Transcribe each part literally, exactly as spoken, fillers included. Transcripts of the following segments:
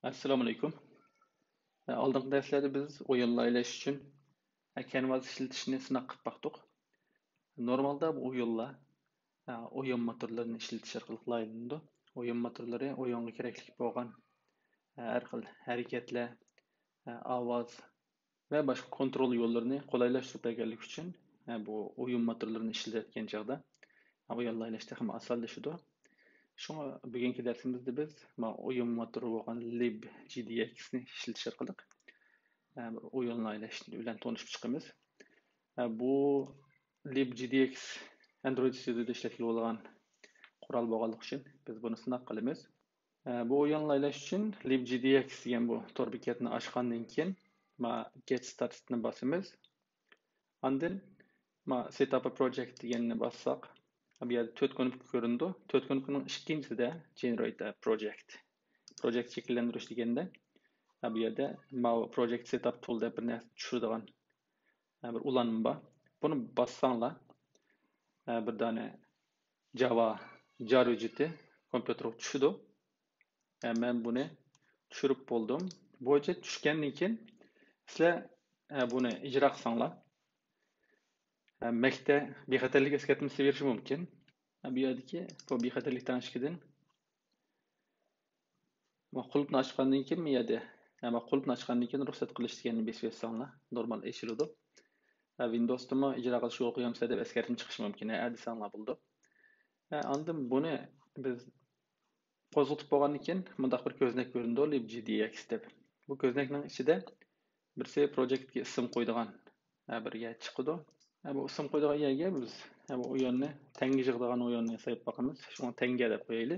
ئەسسالامۇئەلەيكۇم. ئالدىنقى دەرسلەردە بىز ئويۇنلار ئويناش ئۈچۈن كەنۋاس ئىشلىتىشنى سىناق قىلىپ باقتۇق. نورمالدا بۇ ئويۇنلار ئويۇن موتورلىرىنى ئىشلىتىش ئارقىلىق ئوينىلىدۇ. ئويۇن موتورلىرى ئويۇنغا كېرەكلىك بولغان ھەر خىل ھەرىكەتلەر، ئاۋاز ۋە باشقا كونترول يوللىرىنى قولايلاشتۇرۇپ بەرگەنلىكى ئۈچۈن، بۇ ئويۇن موتورلىرىنى ئىشلىتىۋاتقان چاغدا ئويۇنلار ئويناش تېخىمۇ ئاسانلىشىدۇ. شۇڭا بۈگۈنكى دەرسىمىزدە بىز ما ئويۇن موتورى بولغان لىب جى دى ئېكسنى ئىشلىتىش ئارقىلىق، ئە، بىر ئويۇنلار ئويناش بىلەن تونۇشۇپ چىقىمىز. ئە، بۇ لىب جى دى ئېكس ئاندرويد ستۇدىيودا ئىشلەتكىلى بولغان قورال بولغانلىقى ئۈچۈن بىز بۇنى سىناق قىلىمىز. ئە، بۇ ئويۇنلار ئويناش ئۈچۈن لىب جى دى ئېكس دېگەن بۇ تور بېكەتنى ئاچقاندىن كېيىن، ما گېت ستارتنى باسىمىز. ئاندىن ما سېت ئاپ پروجېكت دېگەننى باسساق، بۇ يەردە تۆت كۇنۇپكا كۆرۈنىدۇ. تۆت كۇنۇپكىنىڭ ئىككىنچىسىدە جېنېرەيت پروجېكت. پروجېكت شەكىللەندۈرۈش دېگەندە، بۇ يەردە ماۋۇ پروجېكت سېت ئاپ تۇل دەپ بىر نەرسە چۈشۈرىدىغان بىر ئۇلانما بار. بۇنى باسساڭلار، بىر دانە جاۋا جار ھۆججىتى كومپيۇتېرغا چۈشىدۇ. مەن بۇنى چۈشۈرۈپ بولدۇم. بۇ ھۆججەت چۈشكەندىن كېيىن سىلەر بۇنى ئىجرا قىلساڭلار، مەكتە بىخەتەرلىك ئەسكەرتمىسى بېرىشى مۇمكىن. بۇ يەردىكى بۇ بىخەتەرلىك تەڭشىكىدىن قۇلۇپنى ئاچقاندىن كېيىن، بۇ يەردە قۇلۇپنى ئاچقاندىن كېيىن رۇخسەت قىلىش دېگەننى بېسىپ ئۆتسەڭلار، نورمال ئېچىلىدۇ. ۋىندوستىمۇ ئىجرا قىلىش يول قويامسىلەر دەپ ئەسكەرتمە چىقىشى مۇمكىن، ھە دېسەڭلار بولىدۇ. ئاندىن بۇنى بىز قوزغىتىپ بولغاندىن كېيىن مۇنداق بىر كۆزنەك كۆرۈنىدۇ، لىب جى دى ئېكس دەپ. بۇ كۆزنەكنىڭ ئىچىدە بىرسى پروجېكتكە ئىسىم قويىدىغان بىر يەر چىقىدۇ. بۇ ئىسىم قويىدىغان يەرگە بىز بۇ ئويۇننى، تەڭگە يىغىدىغان ئويۇننى سايلاپ باقىمىز. شۇڭا تەڭگە دەپ قويايلى.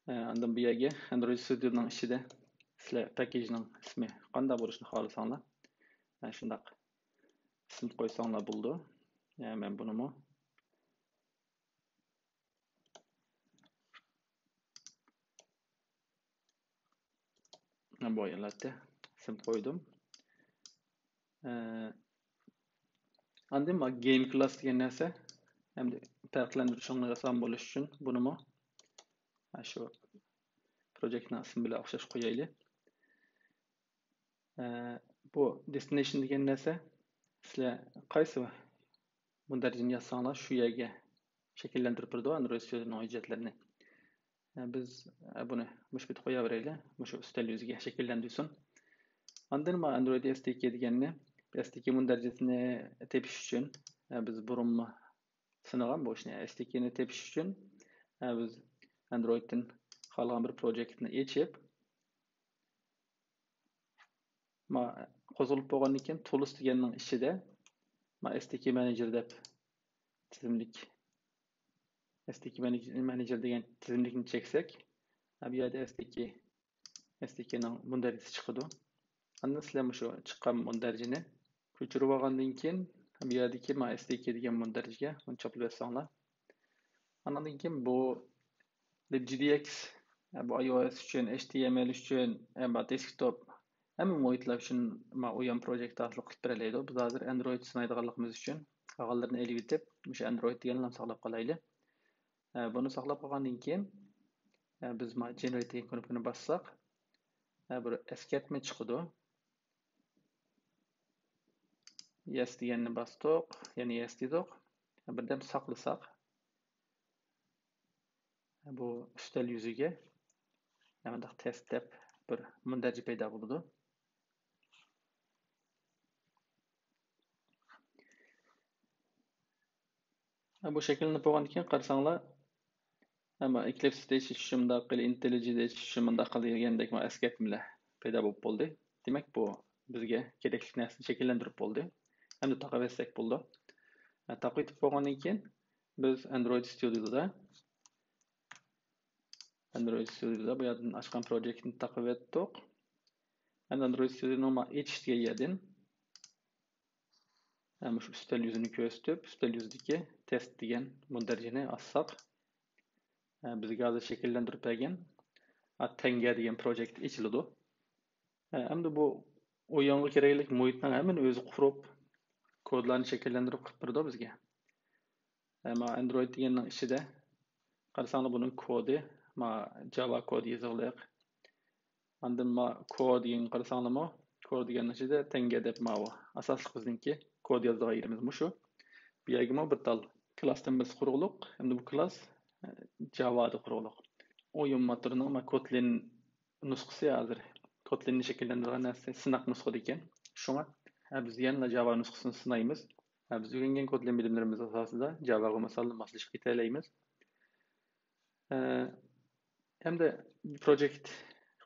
ئاندىن بۇ يەرگە ئاندرويد ستۇدىيونىڭ ئىچىدە سىلەر پاكىجنىڭ ئىسمى قانداق بولۇشىنى خالىساڭلار، شۇنداق ئىسىم قويساڭلار بولىدۇ. مەن بۇنىمۇ بۇ ئەلۋەتتە ئىسىم قويدۇم. ئاندىن ما گەيم كلاس دېگەن نەرسە، ئەمدى پەرقلەندۈرۈشۈڭلار ئاسان بولۇش ئۈچۈن بۇنىمۇ شۇ پروجېكتنىڭ ئىسمى بىلەن ئوخشاش قويايلى. بۇ دېستىنېيشن دېگەن نەرسە، سىلەر قايسى مۇندەرىجىنى يازساڭلار شۇ يەرگە شەكىللەندۈرۈپ بېرىدۇ ئاندرويد ستۇدىيونىڭ ھۆججەتلىرىنى. بىز بۇنى مۇشۇ پېتى قوياۋېرەيلى، مۇشۇ ئۈستەل يۈزىگە شەكىللەندۈرسۇن. ئاندىن ما ئاندرويد ئېس دى كەي دېگەننى، ئېس دى كەي مۇندەرىجىسىنى تېپىش ئۈچۈن، بىز بۇرۇنمۇ سىنىغان بۇ ئىشنى. ئېس دى كەينى تېپىش ئۈچۈن، بىز ئاندرويدتىن خالىغان بىر پروجېكتنى ئېچىپ، ما قوزغىلىپ بولغاندىن كېيىن تولس دېگەننىڭ ئىچىدە ما ئېس دى كەي مانېجېر دەپ تىزىملىك، ئېس دى كەي مانېجېر دېگەن تىزىملىكنى چەكسەك، بۇ يەردە ئېس دى كەي، ئېس دى كەينىڭ مۇندەرىجىسى چىقىدۇ. ئاندىن سىلەر مۇشۇ چىققان مۇندەرىجىنى كۆچۈرۈپ ئالغاندىن كېيىن، بۇ يەردىكى ما ئېس دى كەي دېگەن مۇندەرىجىگە بۇنى چاپلىۋەتسەڭلار. ئاندىن كېيىن بۇ لىب جى دى ئېكس، بۇ ئاي ئو ئېس ئۈچۈن، ئېچ تى ئېم ئېل ئۈچۈن، دېسكتوپ، ھەممە مۇھىتلار ئۈچۈن ما ئويۇن پروجېكتى ئارقىلىق قىلىپ بېرەلەيدۇ. بىز ھازىر ئاندرويد سىنايدىغانلىقىمىز ئۈچۈن قالغانلىرىنى ئېلىۋېتىپ، مۇشۇ ئاندرويد دېگەننى ساقلاپ قالايلى. بۇنى ساقلاپ قالغاندىن كېيىن، بىز ما جېنېرەيت دېگەن كۇنۇپكىنى باسساق، بىر ئەسكەرتمە چىقىدۇ. يەس دېگەننى باستۇق، يەنە يەس دېدۇق. بىردەم ساقلىساق، بۇ ئۈستەل يۈزىگە مۇنداق تېست دەپ بىر مۇندەرىجە پەيدا بولىدۇ. بۇ شەكىللىنىپ بولغاندىن كېيىن قارىساڭلار، ئەمما ئېكلىپستا ئېچىش ئۈچۈن مۇنداق قىل، ئىنتېللىجى ئېچىش ئۈچۈن مۇنداق قىل دېگەندەك ئەسكەرتمىلەر پەيدا بولۇپ بولدى. دېمەك، بۇ بىزگە كېرەكلىك نەرسىنى شەكىللەندۈرۈپ بولدى. ئەمدى تاقىۋەتسەك بولىدۇ. تاقىۋېتىپ بولغاندىن كېيىن بىز ئاندرويد ستۇدىيودا، ئاندرويد ستۇدىيودا بۇ يەردىن ئاچقان پروجېكتنى تاقىۋەتتۇق. ئەمدى ئاندرويد ستۇدىيونىڭ ئېچىش دېگەن يەردىن مۇشۇ ئۈستەل يۈزىنى كۆرسىتىپ، ئۈستەل يۈزىدىكى تېست دېگەن مۇندەرىجىنى ئاچساق، بىزگە ھازىر شەكىللەندۈرۈپ بەرگەن تەڭگە دېگەن پروجېكت ئېچىلىدۇ. ئەمدى بۇ ئويۇنغا كېرەكلىك مۇھىتنىڭ ھەممىنى ئۆزى قۇرۇپ، كودلارنى شەكىللەندۈرۈپ قىلىپ بېرىدۇ بىزگە. ئەمما ئاندرويد دېگەننىڭ ئىچىدە قارىساڭلار بۇنىڭ كودى، ما جاۋا كود يېزىقلىق. ئاندىن ما كو دېگەنگە قارىساڭلارمۇ، كو دېگەننىڭ ئىچىدە تەڭگە دەپ ماۋۇ ئاساسلىق بىزنىڭكى كود يازىدىغان يېرىمىز مۇشۇ. بۇ يەرگىمۇ بىر تال كلاستىن بىز قۇرغۇلۇق. ئەمدى بۇ كلاس جاۋادا قۇرغۇلۇق. ئويۇن موتورىنىڭ ما كوتلىن نۇسخىسى ھازىر. كوتلىننى شەكىللەندۈرگەن نەرسە سىناق نۇسخىدا ئىكەن. شۇڭا ھە، بىز يەنىلا جاۋا نۇسخىسىنى سىنايمىز. ھە، بىز ئۆگەنگەن كوتلىن بىلىملىرىمىز ئاساسىدا جاۋاغا ماسلىشىپ كېتەلەيمىز. ئە، ھەمدە پروجېكت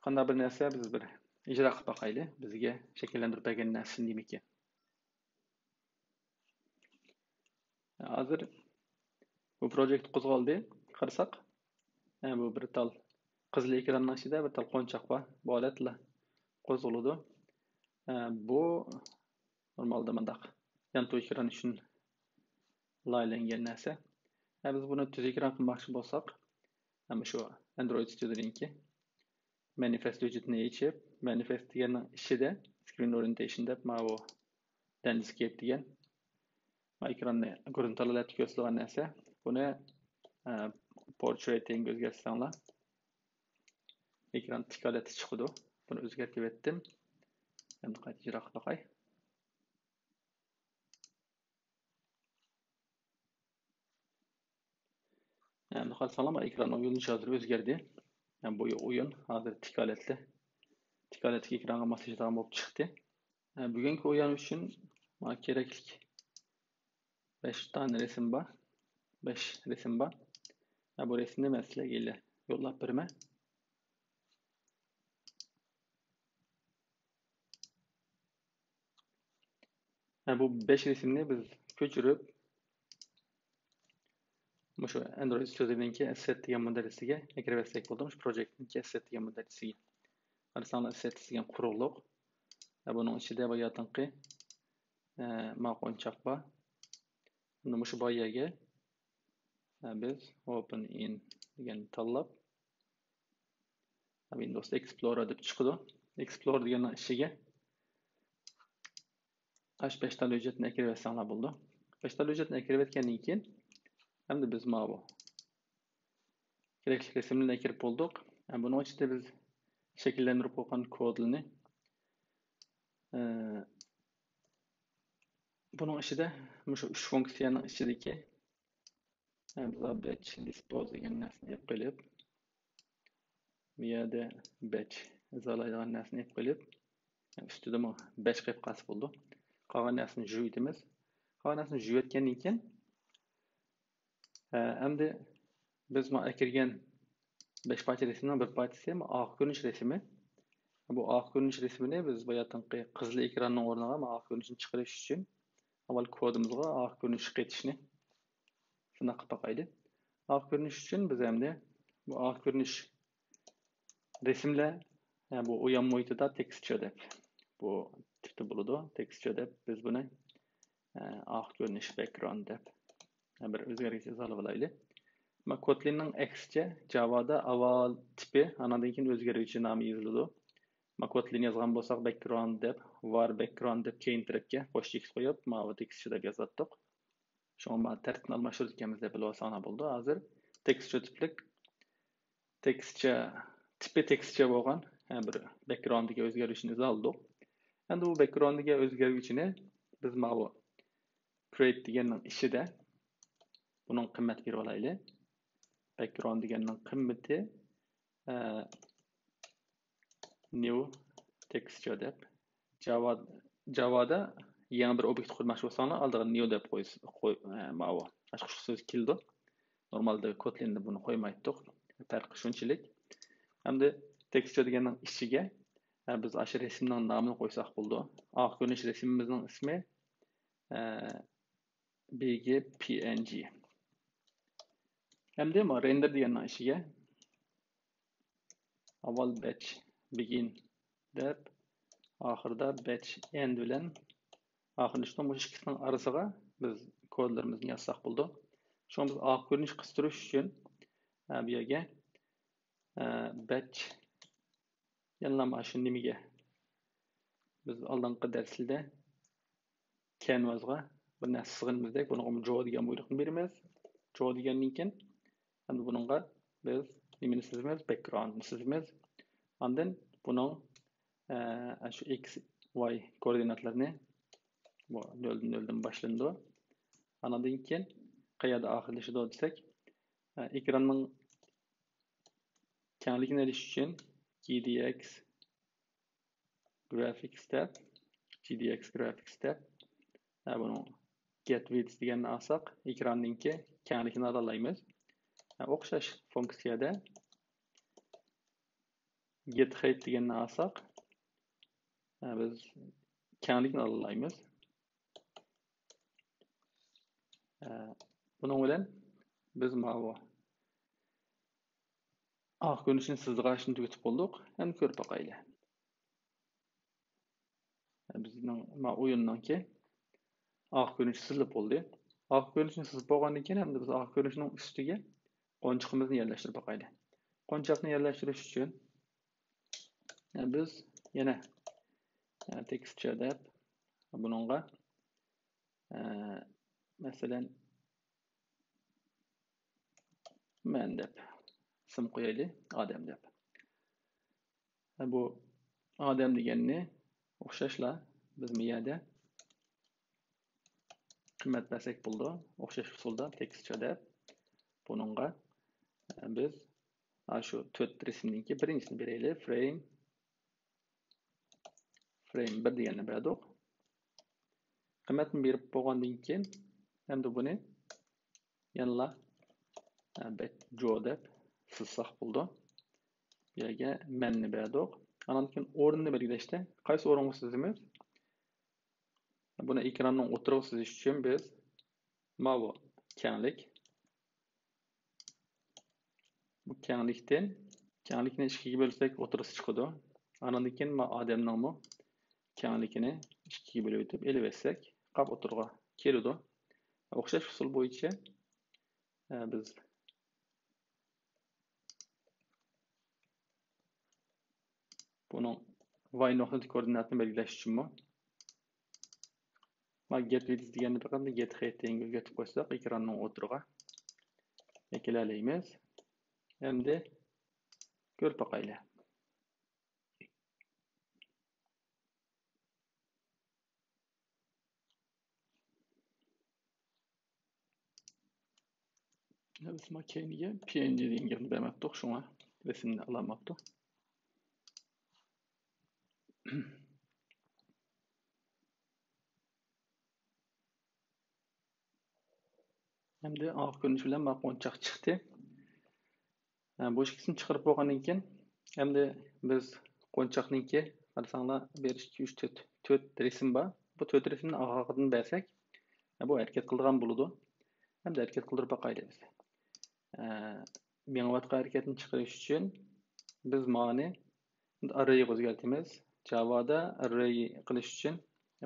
قانداق بىر نەرسە، بىز بىر ئىجرا قىلىپ باقايلى. بىزگە شەكىللەندۈرۈپ بەرگەن نەرسە نېمىكەن؟ ھازىر بۇ پروجېكت قوزغالدى. قارىساق، ئە، بۇ بىر تال قىزىل ئېكراننىڭ ئىچىدە بىر تال قونچاق بار. بۇ ھالەتلا قوزغىلىدۇ. ئە، بۇ نورمالدا مۇنداق يانتۇ ئېكران ئۈچۈن لايىھەلەنگەن نەرسە. ئە، بىز بۇنى تۈز ئېكران قىلماقچى بولساق، ئەمما شۇ ئەندرويد ستۇدىيونىڭكى مانىفېست ھۆججىتىنى ئېچىپ، مانىفېست دېگەننىڭ ئىچىدە سكرىن ئورىيېنتېيشن دەپ ماۋۇ لاندسكېپ دېگەن ئېكراننى گورىزونتال ھالەتتە كۆرسىتىدىغان نەرسە. بۇنى، ئە، پورترېت دېگەنگە ئۆزگەرتسەڭلار، ئېكران تىك ھالەتتە چىقىدۇ. بۇنى ئۆزگەرتىۋەتتىم. ئەمدى قايتا ئىجرا قىلىپ باقاي. ئەمدى قارىساڭلار، ئېكراننىڭ يۆنىلىشى ھازىر ئۆزگەردى. يەنى بۇ ئويۇن ھازىر تىك ھالەتتە، تىك ھالەتتىكى ئېكرانغا ماسلىشىدىغان بولۇپ چىقتى. بۈگۈنكى ئويۇن ئۈچۈن ماڭا كېرەكلىك بەش دانە رەسىم بار. بەش رەسىم بار. بۇ رەسىمنى مەن سىلەرگە يوللاپ بېرىمەن. ھە، بۇ بەش رەسىمنى بىز كۆچۈرۈپ، مۇشۇ ئەندرويد ستۇدىيونىڭكى ئەسسېت دېگەن مۇدەررىسىگە ئەكىرىۋەتسەك بولىدۇ. مۇشۇ پروجېكتنىڭكى ئەسسېت دېگەن مۇدەررىسىگە. قارىساڭلار، ئەسسېت دېگەن قۇرۇقلۇق. ھە، بۇنىڭ ئىچىدە باياتىنقى، ئە، ما قونچاق بار. ئەمدى مۇشۇ بار يەرگە، ئە، بىز ئوپېن ئىن دېگەننى تاللاپ، ۋىندوۋس ئېكسپلورېر دەپ چىقىدۇ. ئېكسپلورېر دېگەننىڭ ئىچىگە ئاشۇ بەش تال ھۆججەتنى ئەكىرىۋەتسەڭلار بولىدۇ. بەش تال ھۆججەتنى ئەكىرىۋەتكەندىن كېيىن، ئەمدى بىز ماۋۇ كېرەكلىك رەسىملەرنى ئەكىرىپ بولدۇق. بۇنىڭ ئىچىدە بىز شەكىللەندۈرۈپ قويغان كودلىرىنى، ئە، بۇنىڭ ئىچىدە مۇشۇ ئۈچ فۇنكسىيەنىڭ ئىچىدىكى، ئە، بىز بەچ دىسپوز دېگەن نەرسىنى ئېلىپ قېلىپ، بۇ يەردە بەچ ئىزاھلايدىغان نەرسىنى ئېلىپ قېلىپ، ئۈستىدىمۇ بەچ قېلىپ قالسا بولىدۇ. قالغان نەرسىنى يۇيۇۋېتىمىز. قالغان نەرسىنى يۇيۇۋەتكەندىن كېيىن، ئە، ئەمدى بىز ما ئەكىرگەن بەش پارچە رەسىمنىڭ بىر پارچىسى ما ئارقا كۆرۈنۈش رەسىمى. بۇ ئارقا كۆرۈنۈش رەسىمىنى بىز باياتىنقى قىزىل ئېكراننىڭ ئورنىغا ما ئارقا كۆرۈنۈشنى چىقىرىش ئۈچۈن ئاۋۋال كودىمىزغا ئارقا كۆرۈنۈش قېتىشنى سىناق قىلىپ باقايلى. ئارقا كۆرۈنۈش ئۈچۈن بىز ئەمدى بۇ ئارقا كۆرۈنۈش رەسىملەر، يەنى بۇ ئويۇن مۇھىتىدا تېكىستچۇر دەپ بۇ تىپتا بولىدۇ. تېكىستچۇر دەپ بىز بۇنى، ئە، ئارقا كۆرۈنۈش، بەكگراۋند دەپ بىر ئۆزگەرگۈچ ئىزاھلاپ ئالايلى. ما كوتلىننىڭ ئەكسىچە جاۋادا ئاۋۋال تىپى، ئاناندىن كېيىن ئۆزگەرگۈچى نامى يېزىلىدۇ. ما كوتلىن يازغان بولساق بەكگراۋند دەپ، ۋار بەكگراۋند دەپ كەينى تەرەپكە قوش چېكىت قويۇپ، ماۋۇ تېكىستچۇر دەپ يازاتتۇق. شۇڭا ما تەرتىپنى ئالماشتۇرىدىكەنمىز دەپ بىلىۋالساڭلار بولىدۇ. ھازىر تېكىستچۇر تىپلىك، تېكىستچۇر تىپى تېكىستچۇر بولغان، ھە، بىر بەكگراۋندىكى ئۆزگەرگۈچنى ئىزاھلىدۇق. ئەمدى بۇ بەكگراۋندىكى ئۆزگەرگۈچنى بىز ماۋۇ كرېيت دېگەننىڭ ئىچىدە بۇنىڭ قىممەتىنى بېرىپ ئالايلى. بەكگراۋند دېگەننىڭ قىممىتى، ئە، نيۇ تېكىستچۇر دەپ. جاۋا، جاۋادا يېڭى بىر ئوبيېكت قۇرماقچى بولساڭلار، ئالدىغا نيۇ دەپ قويس-، قوي-، ئە، ماۋۇ ئاچقۇچلۇق سۆز كېلىدۇ. نورمالدا كوتلىندا بۇنى قويمايتتۇق. پەرقى شۇنچىلىك. ئەمدى تېكىستچۇر دېگەننىڭ ئىچىگە، ئە، بىز ئاشۇ رەسىمنىڭ نامىنى قويساق بولىدۇ. ئارقا كۆرۈنۈش رەسىمىمىزنىڭ ئىسمى، ئە، بىگى پى ئېن جى. ئەمدى ما رېندېر دېگەننىڭ ئىچىگە ئاۋۋال بەچ بىگىن دەپ، ئاخىرىدا بەچ ئېند بىلەن ئاخىرلىشىدۇ. مۇشۇ ئىككىسىنىڭ ئارىسىغا بىز كودلىرىمىزنى يازساق بولىدۇ. شۇڭا بىز ئارقا كۆرۈنۈش قىستۇرۇش ئۈچۈن، ئە، بۇ يەرگە، ئە، بەچ يەنىلا مانا شۇ نېمىگە، بىز ئالدىنقى دەرسلەردە كەنۋاسقا بىر نەرسە سىزغىنىمىزدەك، بۇنىڭغا جو دېگەن بۇيرۇقنى بېرىمىز. جو دېگەندىن كېيىن، ئەمدى بۇنىڭغا بىز نېمىنى سىزىمىز؟ بەكگراۋندنى سىزىمىز. ئاندىن بۇنىڭ ئە، شۇ ئېكس، ۋاي كوئوردىناتلىرىنى، بۇ نۆلدىن، نۆلدىن باشلىنىدۇ. ئانىڭدىن كېيىن قەيەردە ئاخىرلىشىدۇ دېسەك، ئە، ئېكراننىڭ كەڭلىكىنى ئېلىش ئۈچۈن جي دى ئېكس گرافىكس دەپ، جي دى ئېكس گرافىكس دەپ، ئە، بۇنىڭ گېت ۋىدس دېگەننى ئالساق، ئېكراندىكى كەڭلىكىنى ئالالايمىز. ئە، ئوخشاش فۇنكسىيەدە گېت ھايت دېگەننى ئالساق، ئە، بىز كەڭلىكنى ئالالايمىز. ئە، بۇنىڭ بىلەن بىز ماۋۇ ئارقا كۆرۈنۈشنى سىزىدىغان ئىشنى تۈگىتىپ بولدۇق. ئەمدى كۆرۈپ باقايلى. بىزنىڭ ما ئويۇننىڭكى ئارقا كۆرۈنۈشى سىزىلىپ بولدى. ئارقا كۆرۈنۈشنى سىزىپ بولغاندىن كېيىن، ئەمدى بىز ئارقا كۆرۈنۈشنىڭ ئۈستىگە قونچىقىمىزنى يەرلەشتۈرۈپ باقايلى. قونچاقنى يەرلەشتۈرۈش ئۈچۈن، بىز يەنە، ئە، تېكىستچە دەپ بۇنىڭغا، ئە، مەسىلەن، مەن دەپ ئىسىم قويايلى، ئادەم دەپ. بۇ ئادەم دېگەننى ئوخشاشلا بىز بۇ يەردە قىممەت بەرسەك بولىدۇ. ئوخشاش ئۇسۇلدا تېكىستچە دەپ بۇنىڭغا، ئە، بىز، ئا، شۇ تۆت رەسىمدىكى بىرىنچىسىنى بېرەيلى. فرەيم، فرەيم بىر دېگەننى بەردۇق. قىممەتنى بېرىپ بولغاندىن كېيىن، ئەمدى بۇنى يەنىلا، ئە، بەك جو دەپ سىزساق بولىدۇ. بۇ يەرگە مەننى بەردۇق. ئاندىن كېيىن ئورنىنى بەلگىلەشتە قايسى ئورۇنغا سىزىمىز؟ بۇنى ئېكراننىڭ ئوتتۇرىغا سىزىش ئۈچۈن بىز ماۋۇ كەڭلىك، بۇ كەڭلىكتىن، كەڭلىكنى ئىككىگە بۆلسەك ئوتتۇرىسى چىقىدۇ. ئاندىن كېيىن ما ئادەمنىڭمۇ كەڭلىكىنى ئىككىگە بۆلۈۋېتىپ ئېلىۋەتسەك، قاپ ئوتتۇرىغا كېلىدۇ. ئوخشاش ئۇسۇل بويىچە، ئە، بىز بۇنىڭ ۋاي نۇقتىدىكى كوئوردىناتنى بەلگىلەش ئۈچۈنمۇ ما گېت ۋىدس دېگەننى پەقەت گېت ھايت دېگەنگە ئۆزگەرتىپ قويساق، ئېكراننىڭ ئوتتۇرىغا ئەكېلەلەيمىز. ئەمدى كۆرۈپ باقايلى. بىز ما كەينىگە پي ئېن جى دېگەن گەپنى بەرمەپتۇق، شۇڭا رەسىمنى ئالالماپتۇ. ئەمدى ئارقا كۆرۈنۈش بىلەن ما قونچاق چىقتى. ھە، بۇ ئىككىسىنى چىقىرىپ بولغاندىن كېيىن، ئەمدى بىز قونچاقنىڭكى، قارىساڭلار، بىر، ئىككى، ئۈچ، تۆت، تۆت رەسىم بار. بۇ تۆت رەسىمنى ئارقىدىن بەرسەك، ھە، بۇ ھەرىكەت قىلىدىغان بولىدۇ. ئەمدى ھەرىكەت قىلدۇرۇپ باقايلى بىز. ھە، مېڭىۋاتقان ھەرىكەتنى چىقىرىش ئۈچۈن بىز مانى ئاررەيگە ئۆزگەرتىمىز. جاۋادا ئاررەي قىلىش ئۈچۈن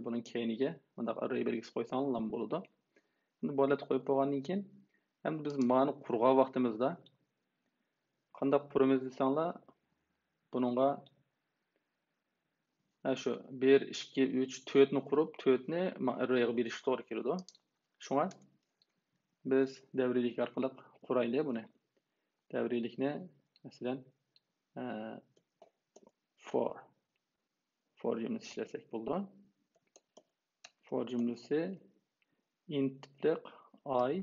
بۇنىڭ كەينىگە مۇنداق ئاررەي بەلگىسى قويساڭلار بولىدۇ. ئەمدى بۇ ھالەتتە قويۇپ بولغاندىن كېيىن، ئەمدى بىز مانى قۇرغان ۋاقتىمىزدا قانداق قۇرىمىز دېسەڭلار، بۇنىڭغا، ھە، شۇ بىر، ئىككى، ئۈچ، تۆتنى قۇرۇپ، تۆتنى ما ئاررەيغا بېرىشكە توغرا كېلىدۇ. شۇڭا بىز دەۋرىيلىك ئارقىلىق قۇرايلى بۇنى. دەۋرىيلىكنى، مەسىلەن، ئە، فور، فور جۈملىسى ئىشلەتسەك بولىدۇ. فور جۈملىسى ئىنت تىپلىق ئاي،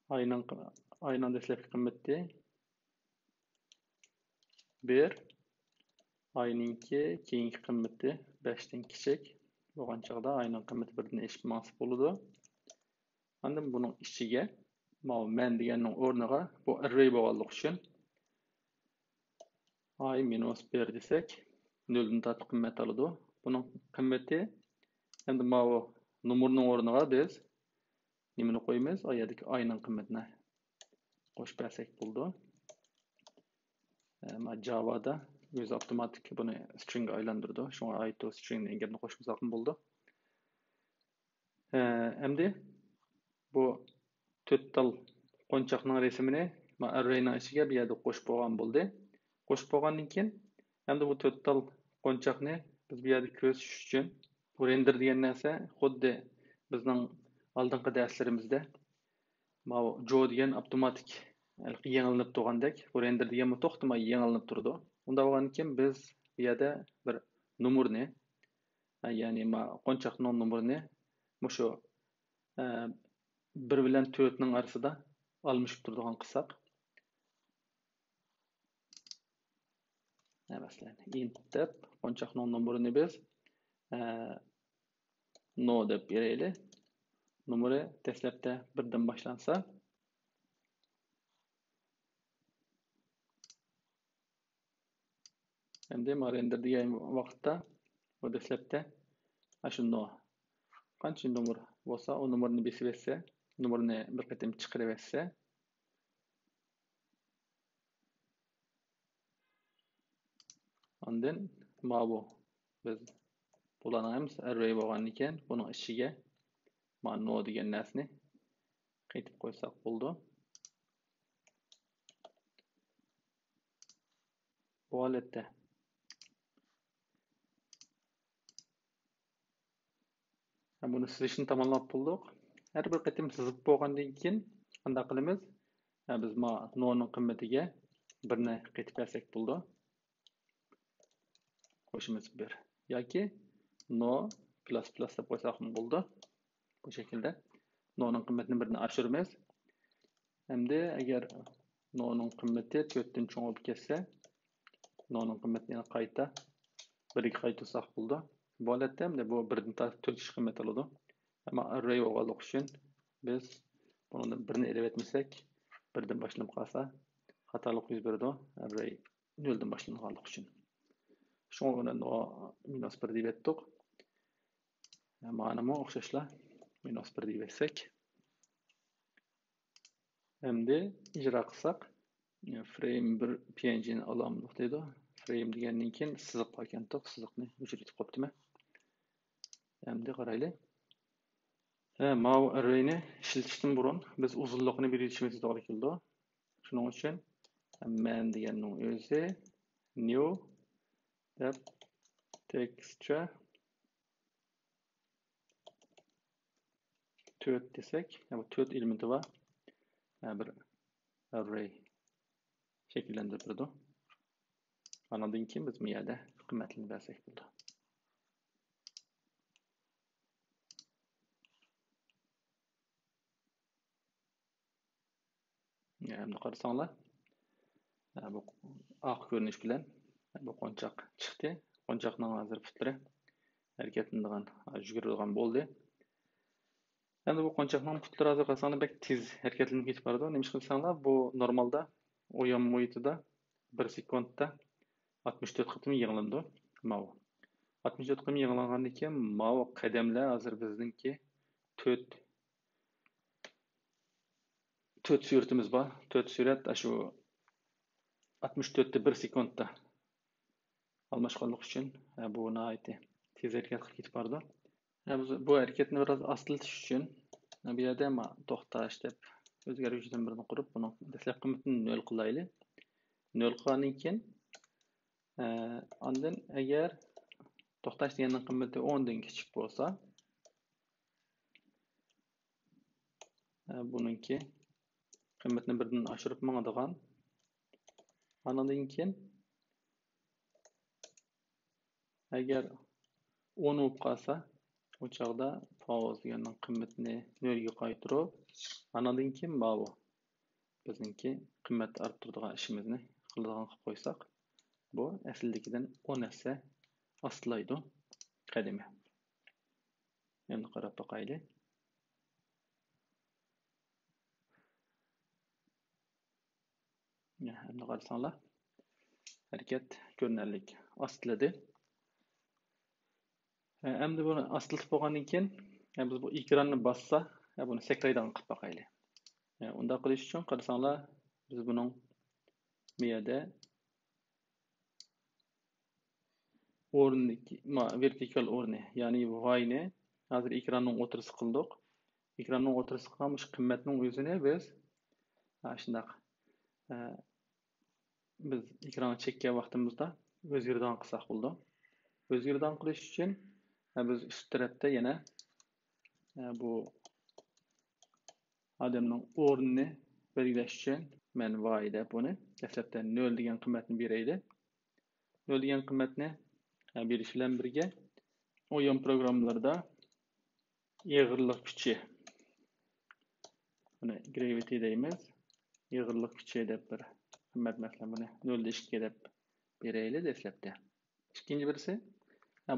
ئاينىڭ، ئاينىڭ دەسلەپكى قىممىتى بىر، ئاينىڭكى كېيىنكى قىممىتى بەشتىن كىچىك بولغان چاغدا ئاينىڭ قىممىتى بىردىن ئېشىپ ماڭسا بولىدۇ. ئاندىن بۇنىڭ ئىچىگە ماۋۇ مەن دېگەننىڭ ئورنىغا بۇ ئاررەي بولغانلىقى ئۈچۈن ئاي مىنۇس بىر دېسەك، نۆلدىن تارتىپ قىممەت ئالىدۇ. بۇنىڭ قىممىتى، ئەمدى ماۋۇ نومۇرنىڭ ئورنىغا بىز نېمىنى قويىمىز؟ ئا يەردىكى ئاينىڭ قىممىتىنى قوشۇپ بەرسەك بولىدۇ. ئە، ما جاۋادا ئۆزى ئاپتوماتىك بۇنى سترىڭگە ئايلاندۇرىدۇ. شۇڭا ئاي تو سترىڭ دېگەن گەپنى قوشمىساقمۇ بولىدۇ. ئە، ئەمدى بۇ تۆت تال قونچاقنىڭ رەسىمىنى ما ئاررەينىڭ ئىچىگە بۇ يەردە قوشۇپ بولغان بولدى. قوشۇپ بولغاندىن كېيىن، ئەمدى بۇ تۆت تال قونچاقنى بىز بۇ يەردە كۆرسىتىش ئۈچۈن، بۇ رېندېر دېگەن نەرسە خۇددى بىزنىڭ ئالدىنقى دەرسلىرىمىزدە ماۋۇ جو دېگەن ئاپتوماتىك ھېلىقى يېڭىلىنىپ تۇرغاندەك، بۇ رېندېر دېگەنمۇ توختىماي يېڭىلىنىپ تۇرىدۇ. ئۇنداق بولغاندىكىن بىز بۇ يەردە بىر نومۇرنى، يەنى ما قونچاقنىڭ نومۇرىنى مۇشۇ، ئە، بىر بىلەن تۆتنىڭ ئارىسىدا ئالمىشىپ تۇرىدىغان قىلساق. مەسىلەن، ئىنت دەپ قونچاقنىڭ نومۇرىنى بىز، ئە، نو دەپ بېرەيلى. نومۇرى دەسلەپتە بىردىن باشلانسا، ئەمدى ما رېندېر دېگەن ۋاقىتتا بۇ دەسلەپتە ئاشۇ نو قانچە نومۇر بولسا، ئۇ نومۇرنى بېسىۋەتسە، نومۇرنى بىر قېتىم چىقىرىۋەتسە، ئاندىن ماۋۇ بىز بۇلارنىڭ ھەممىسى ئەررەي بولغاندىكىن، بۇنىڭ ئىچىگە ما نو دېگەن نەرسىنى قېتىپ قويساق بولىدۇ. بۇ ھالەتتە بۇنى سىزىشنى تاماملاپ بولدۇق. ھەر بىر قېتىم سىزىپ بولغاندىن كېيىن قانداق قىلىمىز؟ بىز ما نونىڭ قىممىتىگە بىرنى قېتىپ بەرسەك بولىدۇ. قوشىمىز بىر ياكى نو پلۇس پلۇس دەپ قويساقمۇ بولىدۇ. بۇ شەكىلدە نونىڭ قىممىتىنى بىردىن ئاشۇرىمىز. ئەمدى ئەگەر نونىڭ قىممىتى تۆتتىن چوڭىيىپ كەتسە، نونىڭ قىممىتىنى يەنە قايتا بىرگە قايتۇرساق بولىدۇ. بۇ ھالەتتە ئەمدى بۇ بىردىن تارتىپ تۆتكىچە قىممەت ئالىدۇ. ئەمما ئەررەي بولغانلىقى ئۈچۈن بىز بۇنىڭدىن بىرنى ئېلىۋەتمىسەك، بىردىن باشلىنىپ قالسا خاتالىق يۈز بېرىدۇ، ئەررەي نۆلدىن باشلانغانلىقى ئۈچۈن. شۇڭا ئۇنى نو مىنۇس بىر دېيىۋەتتۇق. مانىمۇ ئوخشاشلا مىنۇس بىر دېيىۋەتسەك. ئەمدى ئىجرا قىلساق، فرېيم بىر پى ئېن جىنى ئالامدۇق دەيدۇ. فرېيم دېگەندىن كېيىن سىزىق باركەنتۇق، سىزىقنى ئۆچۈرۈۋېتىپ قويۇپتىمەن. ئەمدى قارايلى. ھە، ماۋۇ ئەررەينى ئىشلىتىشتىن بۇرۇن بىز ئۇزۇنلۇقىنى بېرىۋېتىشىمىز توغرا كېلىدۇ. شۇنىڭ ئۈچۈن مەن دېگەننىڭ ئۆزى نيۇ دەپ تېكىستچە تۆت دېسەك، يا بۇ تۆت ئېلېمېنتى بار، يا بىر ئەررەي شەكىللەندۈرۈپ بېرىدۇ. ئانىڭدىن كېيىن بىز بۇ يەردە قىممەتلىرىنى بەرسەك بولىدۇ. ئەمدى قارىساڭلار، بۇ ئارقا كۆرۈنۈش بىلەن بۇ قونچاق چىقتى. قونچاقنىڭ ھازىر پۇتلىرى ھەرىكەتلىنىدىغان، يۈگۈرىدىغان بولدى. ئەمدى بۇ قونچاقنىڭ پۇتلىرى ھازىر قارىساڭلار بەك تېز ھەرىكەتلىنىپ كېتىپ بارىدۇ. نېمىشقا دېسەڭلار، بۇ نورمالدا ئويۇن مۇھىتىدا بىر سېكۇنتتا ئاتمىش تۆت قېتىم يېڭىلىنىدۇ. ماۋۇ ئاتمىش تۆت قېتىم يېڭىلانغاندىن كېيىن ماۋۇ قەدەملەر ھازىر بىزنىڭكى تۆت تۆت سۈرىتىمىز بار. تۆت سۈرەت ئاشۇ ئاتمىش تۆتتە بىر سېكۇنتتا ئالماشقانلىقى ئۈچۈن، ھە، بۇ ناھايىتى تېز ھەرىكەت قىلىپ كېتىپ بارىدۇ. ھە، بۇ، بۇ ھەرىكەتنى بىراز ئاستىلىتىش ئۈچۈن، ھە، بۇ يەردە ما توختاش دەپ ئۆزگەرگۈچىدىن بىرنى قۇرۇپ، بۇنىڭ دەسلەپكى قىممىتىنى نۆل قىلايلى. نۆل قىلغاندىن كېيىن، ھە، ئاندىن ئەگەر توختاش دېگەننىڭ قىممىتى ئوندىن كىچىك بولسا، ھە، بۇنىڭكى قىممىتىنى بىردىن ئاشۇرۇپ ماڭىدىغان. ئانىڭدىن كېيىن ئەگەر ئون بولۇپ قالسا، ئۇ چاغدا پاۋز دېگەننىڭ قىممىتىنى نۆلگە قايتۇرۇپ، ئانىڭدىن كېيىن ماۋۇ بىزنىڭكى قىممەت ئارتتۇرىدىغان ئىشىمىزنى قىلىدىغان قىلىپ قويساق، بۇ ئەسلىدىكىدىن ئون ھەسسە ئاستىلايدۇ قەدىمى. ئەمدى قاراپ باقايلى. ئەمدى قارىساڭلار، ھەرىكەت كۆرۈنەرلىك ئاستىلىدى. ئەمدى بۇنى ئاستىلىتىپ بولغاندىن كېيىن، بىز بۇ ئېكراننى باسسا، بۇنى سەكرەيدىغان قىلىپ باقايلى. ئۇنداق قىلىش ئۈچۈن قارىساڭلار، بىز بۇنىڭ بۇ يەردە ئورنىدىكى، ما، ۋېرتىكال ئورنى، يەنى ۋاينى ھازىر ئېكراننىڭ ئوتتۇرىسى قىلدۇق. ئېكراننىڭ ئوتتۇرىسى قىلغان مۇشۇ قىممەتنىڭ ئۆزىنى بىز، ھە، شۇنداق، ھە، بىز ئېكرانغا چەككەن ۋاقتىمىزدا ئۆزگىرىدىغان قىلساق بولىدۇ. ئۆزگىرىدىغان قىلىش ئۈچۈن، ھە، بىز ئۈست تەرەپتە يەنە، ھە، بۇ ئادەمنىڭ ئورنىنى بەلگىلەش ئۈچۈن مەن ۋاي دەپ ئۇنى دەسلەپتە نۆل دېگەن قىممەتنى بېرەيلى. نۆل دېگەن قىممەتنى بېرىش بىلەن بىرگە ئويۇن پروگراممىلىرىدا ئېغىرلىق كۈچى، بۇنى گرېۋىتى دەيمىز. ئېغىرلىق كۈچى دەپ بىر قىممەت، مەسىلەن، بۇنى نۆل دە ئىككى دەپ بېرەيلى دەسلەپتە. ئىككىنچى بىرسى،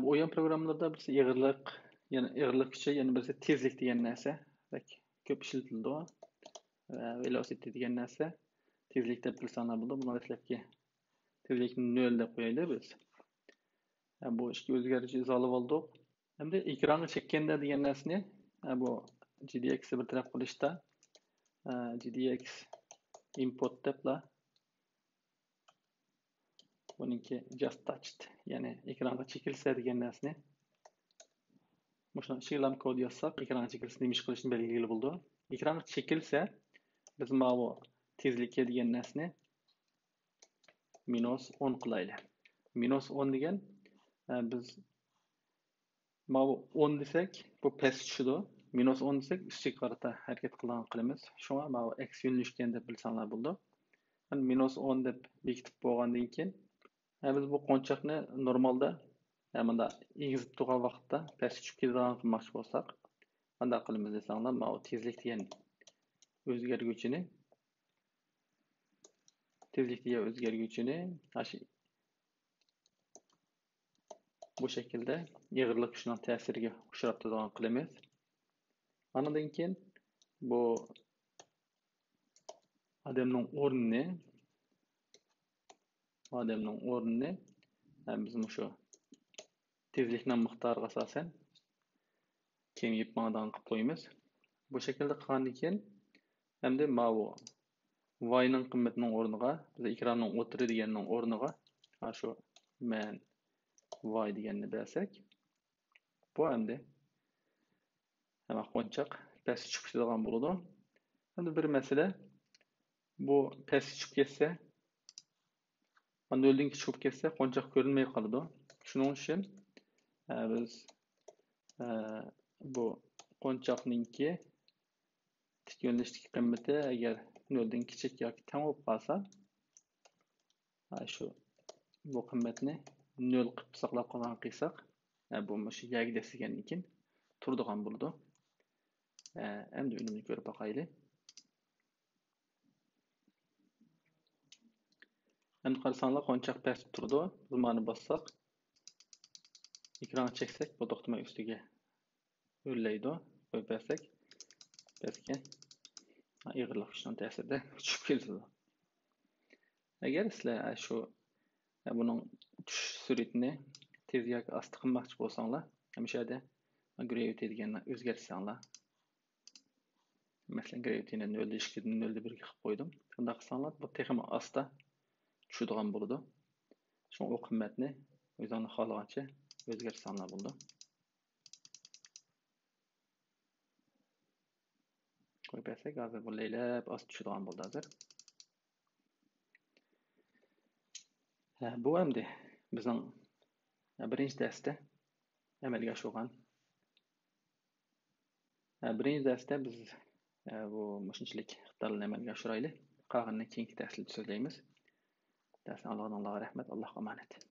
بۇ ئويۇن پروگراممىلىرىدا بىرسى ئېغىرلىق، يەنى ئېغىرلىق كۈچى، يەنە بىرسى تېزلىك دېگەن نەرسە بەك كۆپ ئىشلىتىلىدۇ. ۋە velocity دېگەن نەرسە تېزلىك دەپ بىلسەڭلار بولىدۇ. بۇنىڭ دەسلەپكى تېزلىكنى نۆل دەپ قويايلى بىز. بۇ ئىككى ئۆزگەرگۈچى ئىزاھلاپ بولدۇق. ئەمدى ئېكرانغا چەككەندە دېگەن نەرسىنى، بۇ جى دى ئېكسنى بىر تەرەپ قىلىشتا، جى دى ئېكس ئىمپورت دەپلا، بۇنىڭكى just touched، يەنى ئېكرانغا چېكىلسە دېگەن نەرسىنى مۇشۇنىڭ ئىچىگىلا كود يازساق، ئېكرانغا چېكىلسە نېمە ئىش قىلىشنى بەلگىلىگىلى بولىدۇ. ئېكرانغا چېكىلسە، بىز ماۋۇ تېزلىككە دېگەن نەرسىنى مىنۇس ئون قىلايلى. مىنۇس ئون دېگەن، ئە، بىز ماۋۇ ئون دېسەك، بۇ پەسكە چۈشىدۇ. مىنۇس ئون دېسەك، ئۈستىگە قارىتا ھەرىكەت قىلىدىغان قىلىمىز. شۇڭا ماۋۇ ئەكس يۆنىلىشكەن دەپ بىلسەڭلار بولىدۇ. مانا مىنۇس ئون دەپ بېكىتىپ بولغاندىن كېيىن، ھە، بىز بۇ قونچاقنى نورمالدا، ھە، مۇنداق ئېگىزىپ تۇرغان ۋاقىتتا پەسكە چۈشۈپ كېتىدىغان قىلماقچى بولساق، قانداق قىلىمىز دېسەڭلار، ماۋۇ تېزلىك دېگەن ئۆزگەرگۈچىنى، تېزلىك دېگەن ئۆزگەرگۈچىنى، ھە، شۇ بۇ شەكىلدە ئېغىرلىق كۈچىنىڭ تەسىرىگە ئۇچراپ تۇرىدىغان قىلىمىز. ئاندىن كېيىن بۇ ئادەمنىڭ ئورنىنى، ئادەمنىڭ ئورنىنى، ھە، بىز مۇشۇ تېزلىكنىڭ مىقدارىغا ئاساسەن كېڭىيىپ ماڭىدىغان قىلىپ قويىمىز. بۇ شەكىلدە قىلغاندىن كېيىن، ئەمدى ماۋۇ ۋاينىڭ قىممىتىنىڭ ئورنىغا، بىز ئېكراننىڭ ئوتتۇرا دېگەننىڭ ئورنىغا، ھە، شۇ مەن ۋاي دېگەننى بەرسەك، بۇ ئەمدى، ھە، قونچاق پەسكە چۈشۈپ كېتىدىغان بولىدۇ. ئەمدى بىر مەسىلە، بۇ پەسكە چۈشۈپ كەتسە، نۆلدىن كىچىك بولۇپ كەتسە، قونچاق كۆرۈنمەي قالىدۇ. شۇنىڭ ئۈچۈن، ئە، بىز، ئە، بۇ قونچاقنىڭكى تىك يۆنىلىشتىكى قىممىتى ئەگەر نۆلدىن كىچىك ياكى تەڭ بولۇپ قالسا، ھە، شۇ، بۇ قىممەتنى نۆل قىلىپ ساقلاپ قالغان قىلساق، ھە، بۇ مۇشۇ يەرگە دەسسىگەندىن كېيىن تۇرىدىغان بولىدۇ. ھە، ئەمدى ئۈنۈمنى كۆرۈپ باقايلى. ئەمدى قارىساڭلار، قونچاق پەستە تۇرىدۇ. زۇمانى باسساق، ئېكرانغا چەكسەك، بۇ توختىماي ئۈستىگە ئۆرلەيدۇ. قويۇپ بەرسەك، پەسكە ئېغىرلىق كۈچىنىڭ تەسىرىدە چۈشۈپ كېتىدۇ. ئەگەر سىلەر شۇ، بۇنىڭ چۈشۈش سۈرئىتىنى تېز ياكى ئاستا قىلماقچى بولساڭلار، مۇشۇ يەردە گرېۋىتى دېگەننى ئۆزگەرتسەڭلار، مەسىلەن، گرېۋىتىنى نۆلدە ئىككىدىن نۆلدە بىرگە قىلىپ قويدۇم. شۇنداق قىلساڭلار، بۇ تېخىمۇ ئاستا چۈشىدىغان بولىدۇ. شۇڭا ئۇ قىممەتنى ئۆزۈڭلار خالىغانچە ئۆزگەرتسەڭلار بولىدۇ. قويۇپ بەرسەك، ھازىر بۇ لەيلەپ ئاستا چۈشىدىغان بولدى ھازىر. ھە، بۇ ئەمدى بىزنىڭ بىرىنچى دەرستە ئەمەلگە ئاشۇرغان. ھە، بىرىنچى دەرستە بىز، ھە، بۇ مۇشۇنچىلىك ئىقتىدارلارنى ئەمەلگە ئاشۇرايلى. قالغىنىنى كېيىنكى دەرسلەردە سۆزلەيمىز. دەرسنى ئاڭلىغىنىڭلارغا رەھمەت. ئاللاھقا ئامانەت.